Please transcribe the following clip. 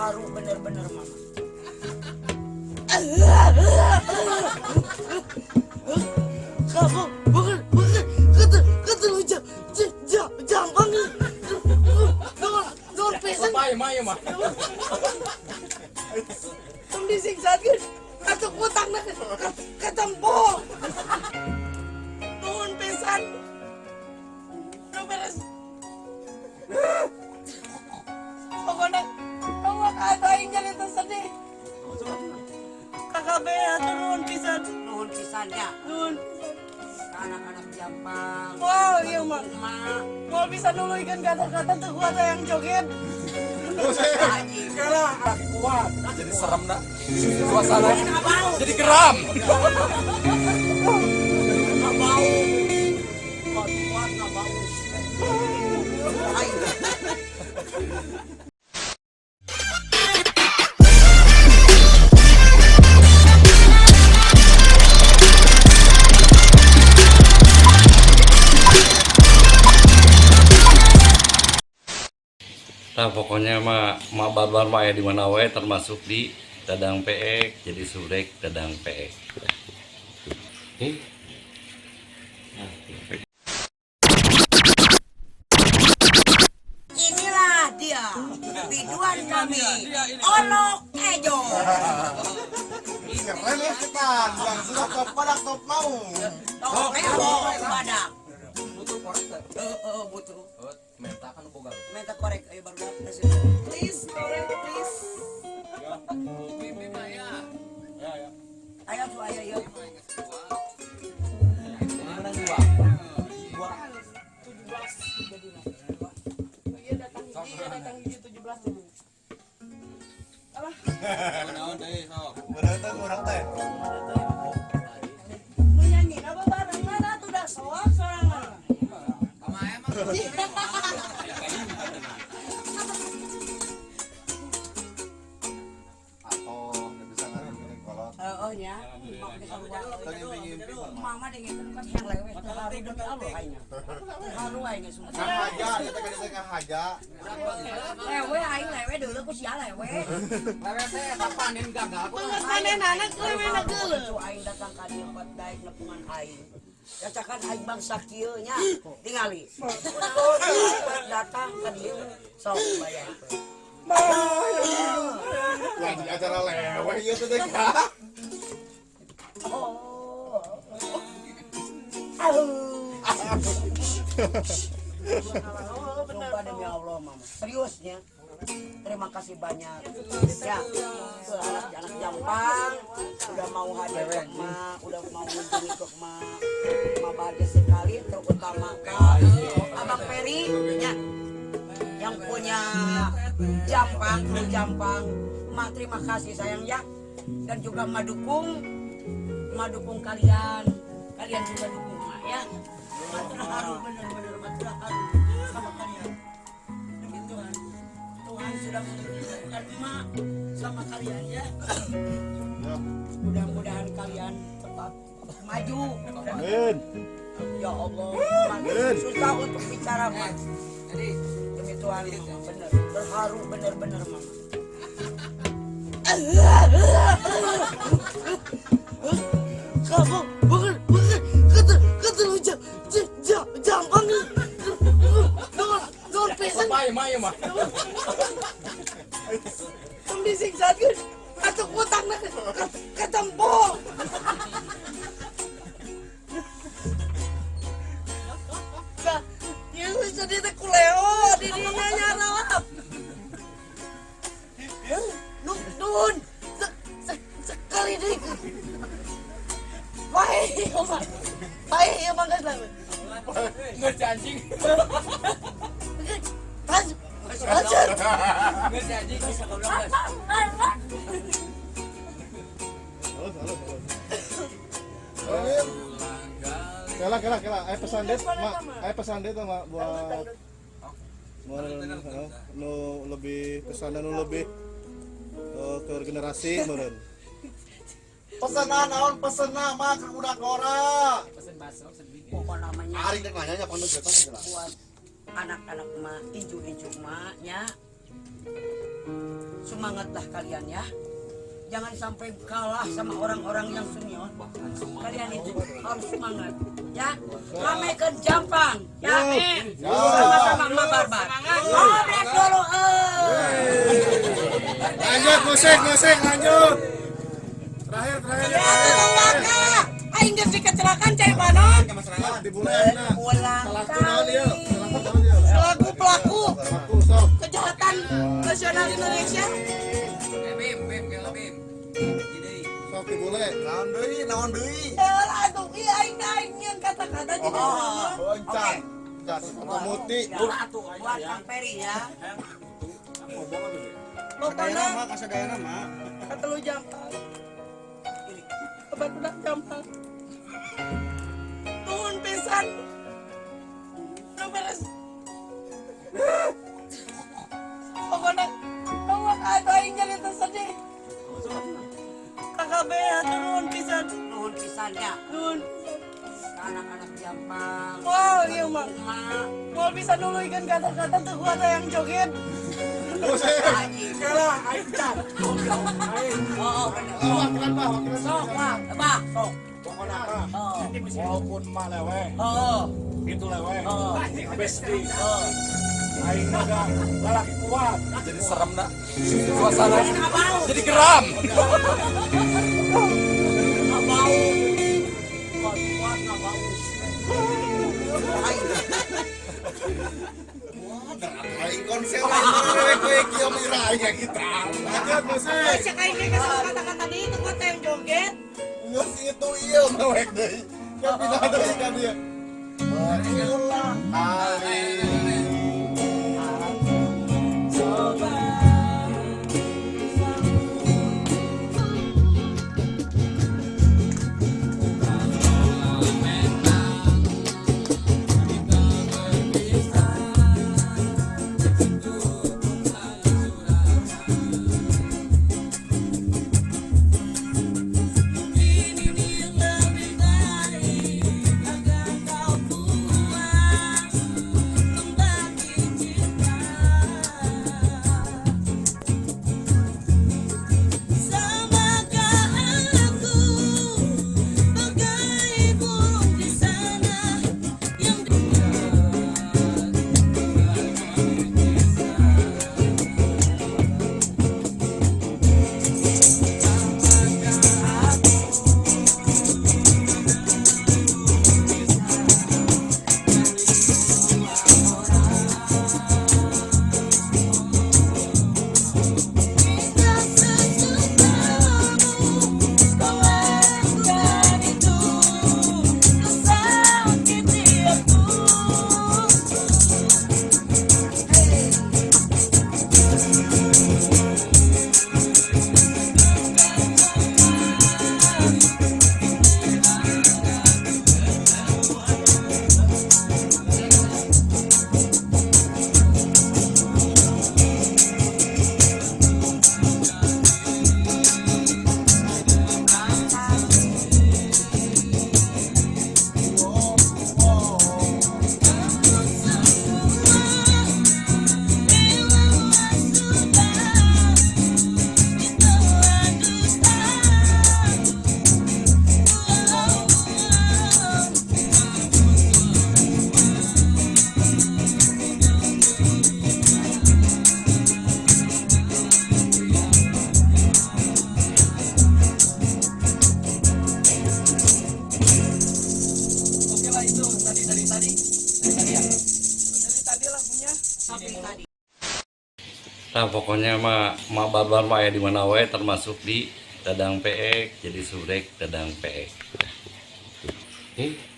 Terharu bener-bener, Mama. Kamu bukan bukan kata kata lu jampang nuhun nuhun pisan. Mah mah mah. Tong disiksakeun atuh kutangna katempo. Nuhun pisan. Nu beres. Pokoknya kamu kata aing jadi sedih. Kakak be atuh nuhun pisan. Nuhun pisannya. Nuhun pisan. Ke anak-anak Jampang. Wow, iya mah. Mak. Mau bisa nuluykeun kata-kata tuh kuat yang joget. Kalah kuat. Jadi serem dah. Suasana. Jadi geram. Nggak bau. Kuat kuat nggak bau. Aing. Nah, pokoknya mah mak barbar mah aya di mana wae, termasuk di Dadang PX, jadi subrek Dadang PX. Eh. Nah, Inilah dia biduan kami, Olok Ejo. Keren ya kita, yang sudah top badak top mau. Top Ejo badak. Heeh, butuh. Menta kan boga. Minta korek ayo baru dapet. Please, korek please. Ayo tuh, ayo, ayo. Menang dua. Dua. 17 jadi. Iya datang, iya datang hiji 17 jadi. Alah, Naon deui sok. Bener teh kurang teh. nu nyanyi apa bareng mana tuh dah soak sorangan. Sama emang. Atau nggak bisa ngarepin kolot. Heeh nya. Tadi ngimpi. Mama dengekeun kan yang leweh terharu demi Allah aing. Terharu aing sumpah. Ngahaja, kita kan bisa ngahaja. Lewe aing lewe dulu ku sia lewe. Lewe teh panen gagal. Banget manehna lewena geuleuh. Cucu aing datang ka dieu empat daek nepungan aing. Cacakan aing bangsa kieu nya tingali. Datang ka dieu sok bayarkeun. Lagi acara leweh ya tuh deh kak. Oh. Aduh. Sumpah demi Allah, Mama. Seriusnya. Terima kasih banyak. Ya, ke anak-anak Jampang udah mau hadir ke Mak, udah mau mengunjungi ke Mak. Mak bahagia sekali, terutama ke Abang Peri ya, yang punya Jampang, kru Jampang. Mak terima kasih sayang ya. Dan juga Mak dukung, Mak dukung kalian. Kalian juga dukung Mak ya. Mak terharu bener-bener, Mak terharu sama kalian. Demi Tuhan. Tuhan sudah menunjukkan Mak sama kalian ya. Mudah-mudahan kalian tetap maju. Amin. Ya Allah, Mak susah untuk bicara Mak. Jadi Demi Tuhan, Mama, bener terharu bener-bener Mama. Kamu bukan bukan kata kata lu jampang nuhun nuhun pisan. mah mah mah. Tong disiksakeun atuh kutangna katempo. Sa, ieu sedih teh ku Leo di dinya nyarap. Nuhun sekali deui. Bae ieu mah. Bae ieu mah geus lah. Ngerti anjing. Tas. Lanjut. Ngerti anjing. Halus, halus, halus. Amin. Kela, kela, kela. Ayo pesan det, mak. Ayo pesan det, mak, buat meureun nu lebih pesanan nu lebih ke generasi meureun. Pesenan naon pesenna mah ka budak ora. Pesen bakso sedih. Pokok namanya Ari rek nanya nya pondok getah jelas. Buat anak-anak mah, inju-inju mah nya. Semangatlah kalian ya. Jangan sampai kalah sama orang-orang yang senior. Kalian itu harus semangat ya. Ramekeun Jampang ya. Sama-sama Mak Barbar. Ngobrol dulu eh. Lanjut musik, musik lanjut. Terakhir, terakhir. Aing geus dikecelakaan cai panon. Dibulan nah. Pulang Selaku naon ieu? Selaku naon ieu? Selaku pelaku Selaku sok. kejahatan nasional Indonesia. Sok dibule. Naon deui, naon deui. Ya aduh, iya aing aing nyeun kata-kata jadi Oh, Oh, encan. Encan. Muti. Buat Kang Peri ya. Pokoknya Mah kasadayana mah. Katelu Jampang. Barudak Jampang. Nuhun pisan. Nu beres. Pokoknya kamu aduh aing jadi sedih. KKB hatur nuhun pisan. Nuhun pisan ya. Nuhun. Ke anak-anak Jampang. Wow, iya mah. Mak, Mau bisa nuluykeun kata-kata tuh kuat yang joget. Musik. Haji. Kalah aing can. Oh, bener. Wakilan bah, wakilan. Sok, Pak. Bah, sok. Pokoknya mah Oh. walaupun mah leweh, Oh. itu leweh. Oh. Besti. Oh. Aing mah ga lalaki kuat. Jadi serem nak suasana. Jadi geram. Nggak bau. Kuat, kuat, nggak bau. Aing. Aing konser aing kowe kieu mira aing kita. Lanjut musik. Cek aing ge kata-kata tadi itu kuat yang joget. Geus itu ieu mewek deui. Kan pindah deui kan dia. Berulang kali. Coba. Oke lah, itu tadi dari tadi. Dari tadi ya. Dari tadi lagunya. Sampai tadi. Nah, pokoknya mah Mak Barbar mah ya di mana wae, termasuk di Dadang PX, jadi subrek Dadang PX. Eh.